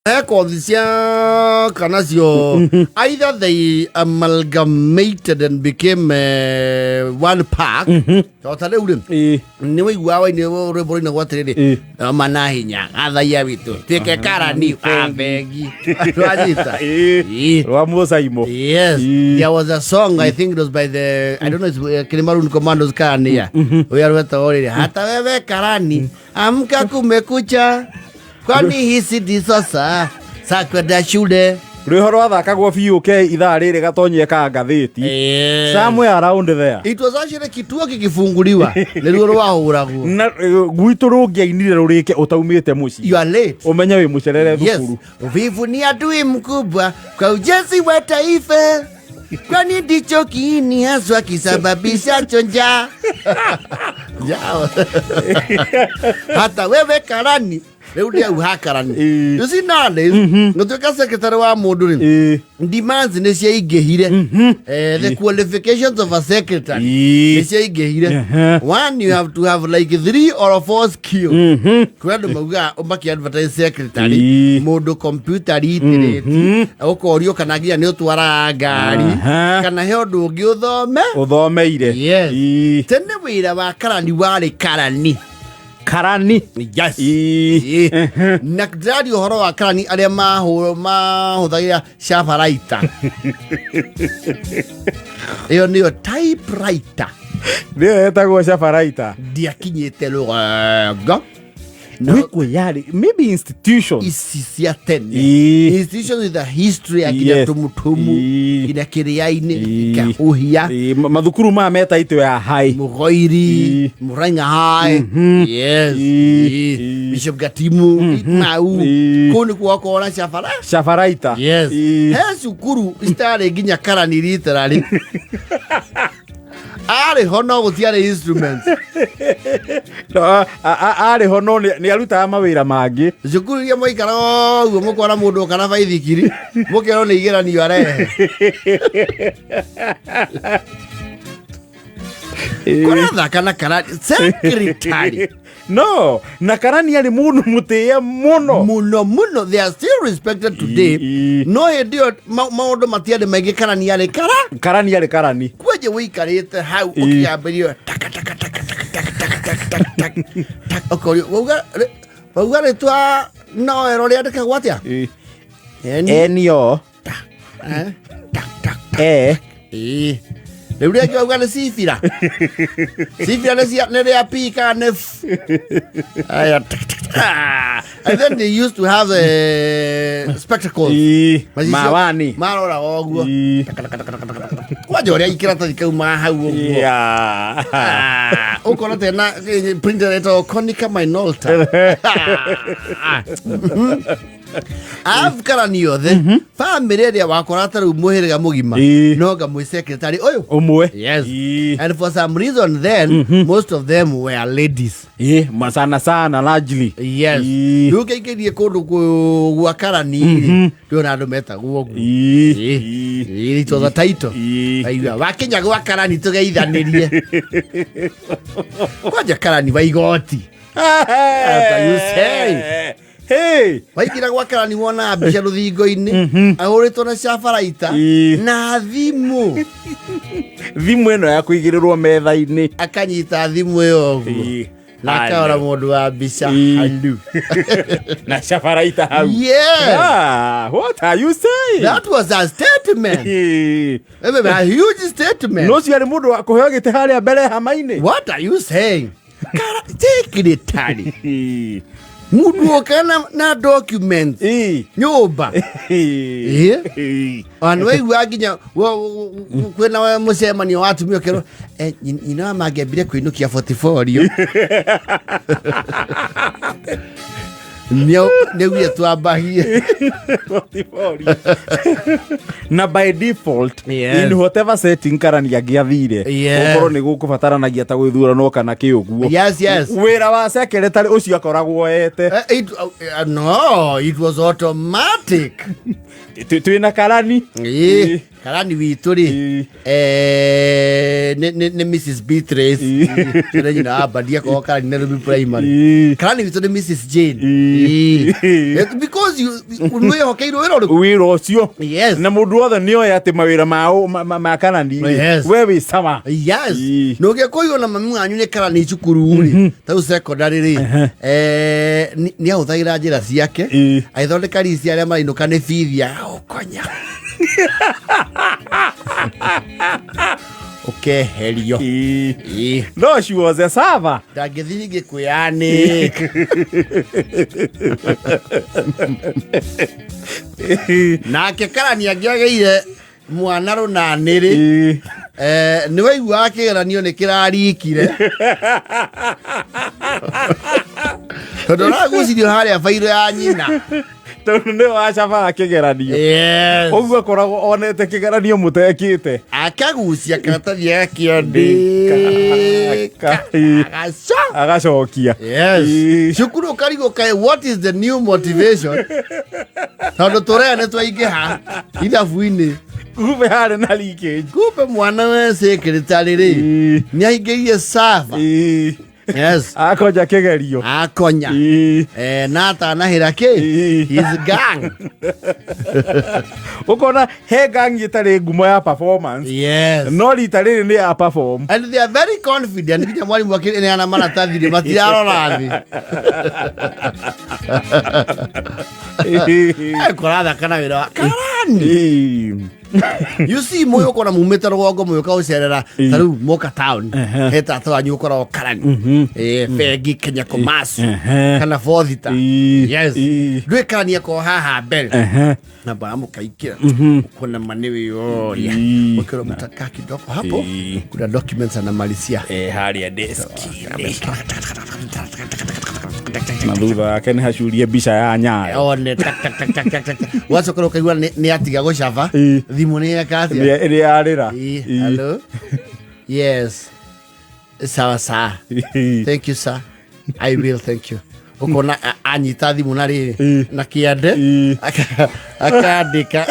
He kothi cia kana cio, either they amalgamated and became one pack, to ta rĩu rĩ, nĩ waiguaga waini rwĩmbo rũinagwo atĩrĩrĩ, mana hinya gathaia witũ tuĩke karani a bengi, rwanyita. Rwa Mũcaimo. Yes, there was a song, I think it was by the, I don't know, it's Kilimaroon Commandos Karania. We are weta rĩrĩ, hata wewe karani, amka kumekucha, kwani hisi ndi sasa sa kwenda shule. Rwĩho rwathakagwo biũ ke ithaa rĩrĩ gatonyie ka ngathĩti. Somewhere around there. It was actually kituo kikifunguliwa nĩruo rwahũragwo. Na gwitũ rũngĩainire rũrĩke ũtaumĩte mũciĩ, You are late. ũmenye wĩ mũcerere thukuru. Uvivu ni adui mkubwa kwa ujenzi wa taifa, kwani ndicho kiini haswa kisababishacho njaa. Njaa. Hata wewe karani rĩu ndĩau ha karani. You see, nowadays gũtuĩka secretary wa mũndũ rĩ, demands nĩ ciaingĩhire. The qualifications of a secretary nĩ ciaingĩhire. One, you have to have like three or four skills. Kwĩ andũ maugaga makĩ-advertise secretary, mũndũ computer literate, ũkorio kana nginya nĩ ũtwaraga ngari, kana he ũndũ ũngĩ ũthome ũthomeire. Yes. Tene wĩra wa karani warĩ karani. Karani. Yes. Na ndĩraria ũhoro wa karani arĩa mahũthagĩra cabaraita, ĩyo nĩyo typewriter. Nĩyo yetagwo cabaraita. Ndiakinyĩte rũgongo. Gwĩkwo yarĩ maybe institutions ici cia tene, institutions with a history ya nginya tumutumu, nginya kĩrĩa-inĩ, ikahuhia. Mathukuru maya metaitwo ya high. Mugoiri, Murang'a High, yes. Bishop Gatimu mau. Kũu nĩkuo wakorwo na cabara cabaraita. Yes. He cukuru citarĩ nginya karani literally arĩ ho, no gũtiarĩ instruments. No, arĩ ho no nĩ arutaga mawĩra mangĩ. Cukuru iria mwaikaraga ũguo mũkona mũndũ ũka na baithikiri, mũkerwo nĩ igeranio arehe. Kũrathaka na karani secretary. No na karani arĩ mũndũ mũtĩe mũno. Mũno mũno, they are still respected today. No hĩndĩ ĩyo maũndũ matiarĩ maingĩ, karani arĩ kara Karani arĩ karani. Kwenje wĩikarĩte hau ũkĩambĩrio taka taka taka taka taka taka taka taka taka taka, ũkorio wauga rĩtwa no ero rĩandĩkagwo atĩa? N N O eh, tak tak. E. Ĩĩ. Rĩu rĩngĩ wauga nĩ cibira, cibira nĩ nĩ rĩa P kana nĩ F? Aya, tak, tak, tak. Ah. And then they used to have spectacles. Macicio- Mawani. Maroraga ũguo kwanja ũrĩa ikĩratathi kau ma hau ũguo. Ah, ũkona tena printer ĩtagwo Konica Minolta. Arabu karani othe bamĩrĩ ĩrĩa wakora ta rĩu mũhĩrĩga mũgima, no nga mwĩ secretary ũyũ. Ũmwe. Yes. And for some reason then most of them were ladies. Sana sana, largely. Yes. Rĩu ngĩingĩrie kũndũ gwa karani rĩ, ndĩrona andũ metagwo ũguo. It was a title. Aigua wakinya gwa karani tũgeithanĩrie, kwanja karani wa igoti. What are you saying? Hey! Waingĩra gwa karani wona mbica rũthingo-inĩ ahũrĩtwo na cabaraita na thimũ. Thimũ ĩno ya kũigĩrĩrwo metha-inĩ. Akanyita thimũ ĩyo ũguo na akaora mũndũ wa mbica. Halu. Na cabaraita hau. Yes. Ah, what are you saying? That was a statement. A huge statement. No ũcio arĩ mũndũ wa kũheo gĩtĩ harĩa mbere hama-inĩ. What are you saying? Secretary, mũndũ oka na documents nyũmba. Ona waigua nginya kwĩna mũcemanio wa atumia ũkerwo, nyina wa mangĩambire kũinũkia portfolio nĩaugire twambagie. Portfolio. Na by default, in whatever setting karani angĩathire, ũkorwo nĩ gũkũbataranagia ta gwĩthurano kana kĩ ũguo, wĩra wa secretary ũcio akoragwo ete. No, it was automatic. Twĩna karani. Ĩĩ. Karani witũ rĩ, nĩ Mrs Beatrice. Nĩ nyina wa Badia akorwo karani Nairobi Primary. Karani witũ nĩ Mrs Jane. Because you wĩhokeirwo wĩra ũrĩkũ? Wĩra ũcio. Yes. Na mũndũ wothe nĩ oĩ atĩ mawĩra ma karani rĩ, we wĩ sawa. Yes. Na ũngĩkũiywo na mami wanyu nĩ karani cukuru rĩ, ta rĩu secondary rĩ, nĩ ahũthagĩra njĩra ciake agĩthondeka rici arĩa marainũka nĩ bithi agagũkonya ũkeherio. No she was a server. Ndangĩthiĩ ningĩ kwĩyanĩka. Nake karani angĩagĩire mwana rũnanĩ rĩ, nĩ waiguaga kĩgeranio nĩ kĩrarikire tondũ aragucirio harĩa bairo ya nyina. Tondũ nĩwe wacabaga kĩgeranio. Yes. Ũguo akoragwo onete kĩgeranio mũtekĩte. Akagucia karatathi agakĩandĩka agaca agacokia. Yes. Cukuru ũkarigwo kaĩ what is the new motivation, tondũ tũrea nĩ twaingĩha ithabu-inĩ. Kumbe harĩ na leakage. Kumbe mwana we secretary rĩ, nĩ aingĩrie server. Yes. Akonja kĩgerio. Akonya. Na atanahĩra kĩ his gang. Ũkona he gang ĩtarĩ ngumo ya performance. Yes. No rita rĩrĩ nĩ ya perform. And they are very confident nginya mwarimũ akĩneana maratathi rĩ, matirarora thĩ. Kũrathaka na wĩra wa karani. You see, mũyũ ũkona mumĩte rũgongo mũyũka gũcerera ta rĩu moka town, he tata wanyu ũkoragwo karani, bengi Kenya Commerce kana Fothita. Yes. Ndwĩ karani akorwo haha mbere na bara mũkaingĩra ũkona ma nĩ wĩyoria ũkĩrwo mtakaa kidogo hapo, kuna documents anamalizia. Harĩa deski-inĩ na thutha wake nĩ hacurie mbica ya Nyayo. One tak tak tak tak tak tak, wacoka ũkaigua nĩ atiga gũcaba. Thimũ nĩ yeka atĩa? Ĩrĩa yarĩra. Hello, yes, sawa sawa. Thank you, sir, I will, thank you. Ũkona anyita thimũ na rĩrĩ na kĩande akandĩka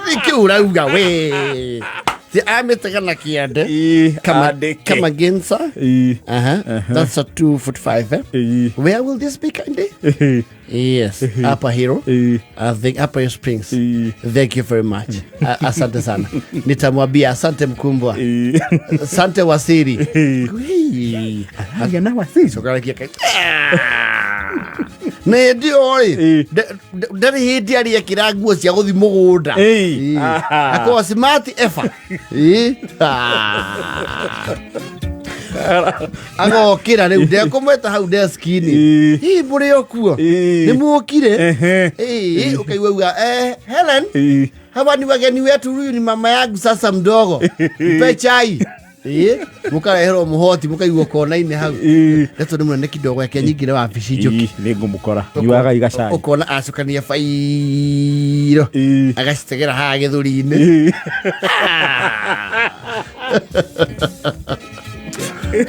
nĩkĩ ũrauga we. Ti amĩtega na kĩande. Andĩke. Come again, sir. That's a 245, eh? Where will this be, kindly? Yes, Upper Hero. I think Upper Hill Springs. Thank you very much. Asante sana, nitamwambia asante mkumbwa. Asante wasiri. Wee. Aragia na wasiri. Cokaragia na hĩndĩ ĩyo rĩ, ndarĩ hĩndĩ arĩ ekĩra nguo cia gũthi mũgũnda. Akorwo smart eba. Agokĩra rĩu ndekũmweta hau deski-inĩ. Hihi mũrĩ o kuo? Nĩ muokire? Ũkaigua uga, "Helen, hawa ni wageni wetu, huyu ni mama yangu sasa mdogo, mpe chai." Mũkareherwo mũhoti mũkaigwo kona-inĩ hau. Ndeto nĩ mũnene kidogo, eke nyingĩre wabici njũke. Nĩ ngũmũkora nyuaga igacai. Ũkona acukania bairo agacitegera haha gĩthũri-inĩ.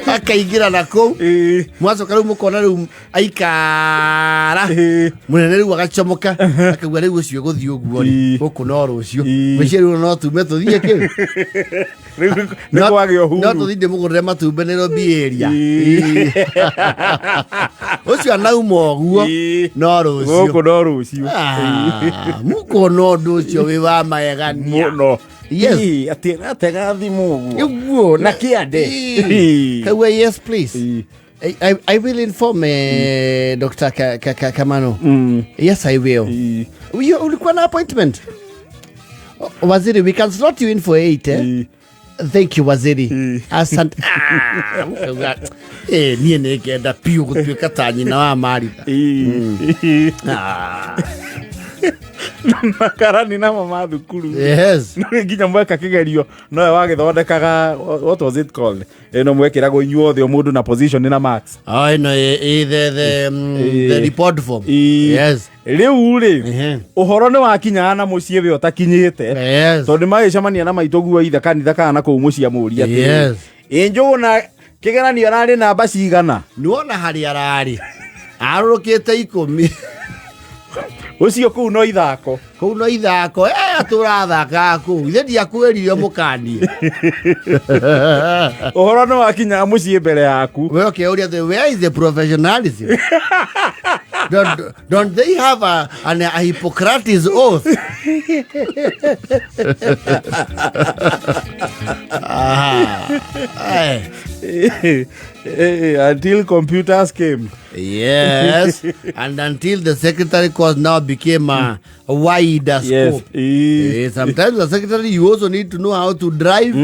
Akaingĩra na kũu. Mwacoka rĩu mũkona rĩu aikara mũnene rĩu agacomoka akauga rĩu ũcio gũthiĩ ũguo rĩ, gũkũ no rũciũ. Gwĩciria rĩu no tume tũthiĩ kĩ. Rĩu nĩ kwagĩa No ũhuru. tũthiĩ ndĩmũgũrĩre matumbĩ Nairobi area. Ũcio anauma ũguo no rũciũ. Gũkũ no rũciũ. Ah, mũkona ũndũ ũcio wĩ wa magegania. Mũno. Yes. Atĩ atega thimũ ũguo ũguo na kĩande. Kauga, "Yes, please. I will inform Dr. Kamano. Yes, I will. You, ulikuwa na appointment? Waziri, we can slot you in for 8, eh? Thank you, waziri. Asante." Ah, ukauga, niĩ nĩ ngenda piũ gũtuĩka ta nyina wa Maritha. Ah, Makarani namo ma thukuru nginya mweka kĩgerio nowe wagĩthondekaga, what was it called, ĩno mwekĩragwo inyuothe o mũndũ na position na marks? Oh, ĩno the report form. Yes. Rĩu rĩ, ũhoro nĩ wakinyaga na mũciĩ we ũtakinyĩte, tondũ nĩ magĩcemania na maitũ guo ithe kanitha kana na kũu mũciĩ amũria atĩrĩ, ĩ Njũgũna kĩgeranio ararĩ namba cigana? Nĩwona harĩa ararĩ arũrũkĩte 10. Ũcio kũu no ithako. Kũu no ithako. Tũrathakaga kũu ithe ndiakwĩrire mũkanie. Ũhoro nĩ wakinya mũciĩ mbere yaku. We ũkĩũria atĩ, where is the professionalism? Don't they have a Hippocrates oath? Ah, eh. Until computers came. Yes, and until the secretary course now became a wider scope. Sometimes the secretary, you also need to know how to drive,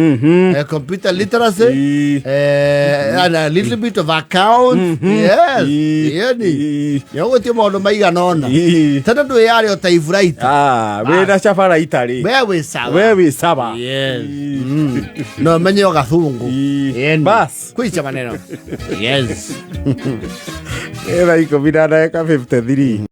computer literacy, and a little bit of accounts. Yes. Yani. Nĩũgũtie maũndũ maigana ũna. Tene ndwĩyarĩ o typewriter. Ah, wĩna cabara itarĩ. We wĩ sawa. We wĩ sawa. Yes. No menye o gathungu. Ĩni. Bas. Kwicha maneno. Yes. Thaa 10 na ndagĩka 53.